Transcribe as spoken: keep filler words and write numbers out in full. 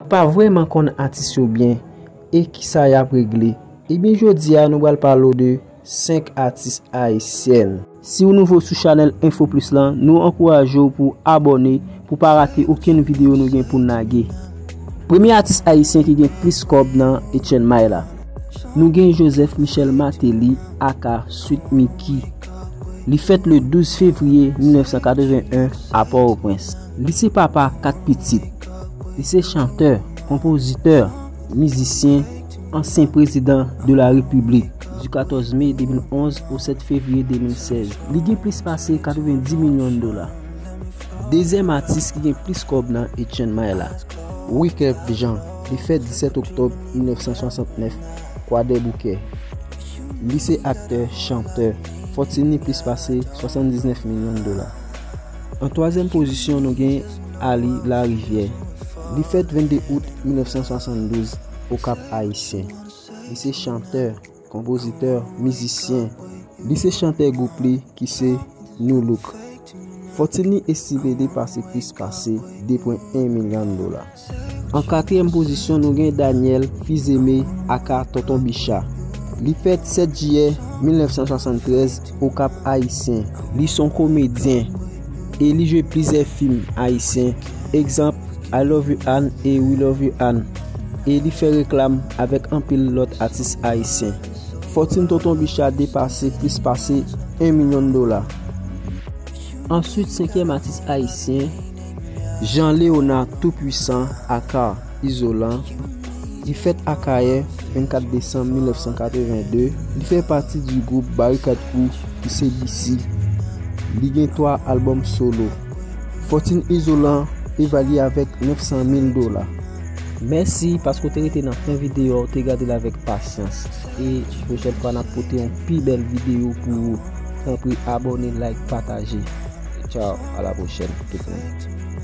Pa vrèman konn atis yo byen e kisa y ap regle. Ebyen jodi a nou pral pale w de senk atis ayisyèn. Si w nouvo sou chanèl Info Plus lan, nou ankouraje w pou abòne pou pa rate okenn videyo nou gen pou n lage. Premye atis ayisyen ki gen plis kòb nan Etienne May la. Nou gen Joseph Michel Martelly aka Sweet Micky. Li fèt le douz fevriye mil nèf san katreven en a Pòtoprens. Li se papa kat pitit. Li se chantè, konpozitè, mizisyen, ansyen prezidan de la Repiblik du katòz me de mil onz au sèt fevriye de mil sèz. Li gen plis pase katrevendi milyon dola. Dezyèm atis ki gen plis kòb nan Etienne May la, Wyclef Jean. Li fèt disèt oktòb mil nèf san swasantnèf, Kwadèboukè. Li se aktè, chantè. Fòtin li plis pase swasanndiznèf milyon dola. An twazyèm pozisyon, nou gen Ali Larivière. Li fèt vennde out mil nèf san swasanndouz, Okap Ayisyen. Li se chantè, konpozitè, mizisyen. Li se chantè gwoup li ki se Nu Look. Fòtin li estime depase plis pase de pwen en milyon dola. An katriyèm pozisyon, nou gen Daniel Fils-Aimé aka Tonton Bicha. Li fèt sèt jiyè mil nèf san swasanntrèz, Okap Ayisyen. Li se yon komedyen e li jwe plizyè fim ayisyen. Egzanp, I Love You Ann e We Love You Ann. E li fè reklam avèk anpil lòt atis ayisyen. Fòtin Tonton Bicha depase plis pase en milyon dola. Answit, senkyèm atis ayisyen, Jean Léonard Tout Puissant aka Izolan. Li fèt Akayè vennkat desanm mil nèf san katrevenndi. Li fè pati di gwoup Barikad Crew ki se B C. Li gen twa albòm solo. Fòtin Izolan evalye avèk nèf san mil dola. Mèsi paske w te rete nan fen videyo a, w te gade l avèk pasyans. E pwochèn fwa, n ap pote yon pi bèl videyo pou ou. Tanpri abòne, like, pataje. Tchao, a la pwochèn tout moun.